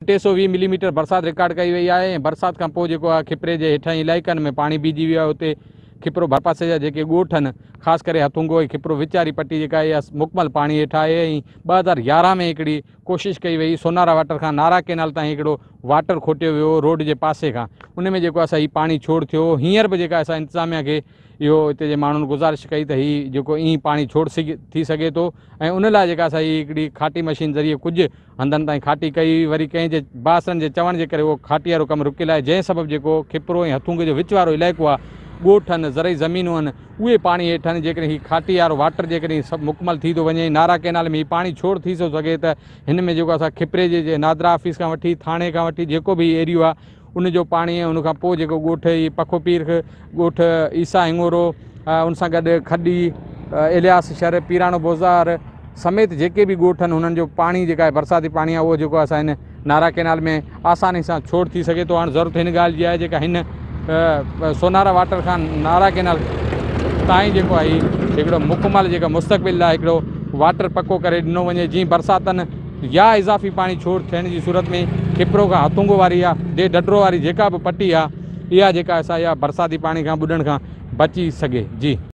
320 ملي ميٽر برسات رڪارڊ ڪئي وئي آهي ۽ برسات کان پوء جيڪو آهي کپري جي هيٺاهين علائقن ۾ پاڻي بيهجي ويو آهي اتي کپرو ڀرپاسي جا جيڪي ڳوٺ آهن خاص ڪري هٿونگو ۽ کپرو وچ واري پٽي جيڪا آهي اها مڪمل پاڻي هيٺ آهي ۽ 2011 ۾ هڪڙي ڪوشش ڪئي وئي سونارا واٽر کان نارا ڪينال تائين هڪڙو واٽر کوٽيو ويو روڊ جي پاسي کان ان ۾ جيڪو آهي سا هي پاڻي ڇوڙ ٿيو هينئر به جيڪا اسان انتظاميا کي اهو هتي جي ماڻهن گذارش ڪئي ته هي جيڪو ائين پاڻي ڇوڙ ٿي سگهي ٿو ۽ ان لاء جيڪا اسان هي هڪڙي کاٽي مشين ذريعي ڪجهه هنڌن تائين کاٽي ڪئي هئي، وري ڪنهن جي بااثرن جي چوڻ جي ڪري اهو کاٽي وارو ڪم رڪيل آهي، جنهن سبب جيڪو کپرو ۽ هٿونگي جو وچ وارو علائقو آهي، ڳوٺ آهن، زرعي زمينون آهن، اهي پاڻي هيٺ آهن، جيڪڏهن هي کاٽي وارو واٽر جيڪڏهن سڀ مڪمل ٿي ٿو وڃي ۽ نارا ڪئنال ۾ هي پاڻي ڇوڙ ٿي ٿو سگهي ته هن ۾ جيڪو اسان کپري جي نادرا آفيس کان وٺي ٿاڻي کان وٺي جيڪو به هي ايريو آهي ان جو پاڻي ۽ ان کان پوء جيڪو ڳوٺ هي پکو پير، ڳوٺ عيسيٰ هڱورو، ان سان گڏ کڏي، الياس شھر، پيراڻو بوزار سميت جيڪي به ڳوٺ آهن انهن جو پاڻي جيڪا آهي برساتي پاڻي آهي اهو جيڪو آهي اسان هن نارا ڪينال ۾ آساني سان ڇوڙ ٿي سگهي ٿو. هاڻ ضرورت هن ڳالهه جي آهي جيڪا هن سونارا واٽر کان نارا ڪينال تائين جيڪو آهي هڪڙو مڪمل جيڪا مستقبل لاء هڪڙو واٽر پڪو ڪري ڏنو وڃي جيئن برساتن يا اضافي پاڻي ڇوڙ ٿيڻ جي صورت ۾ کپرو کان هٿونگو واري يا ڊي ڍڍرو واري جيڪا به پٽي آهي اها جيڪا آهي سا اها برساتي پاڻي کان ٻڏڻ کان بچي سگهي. جي.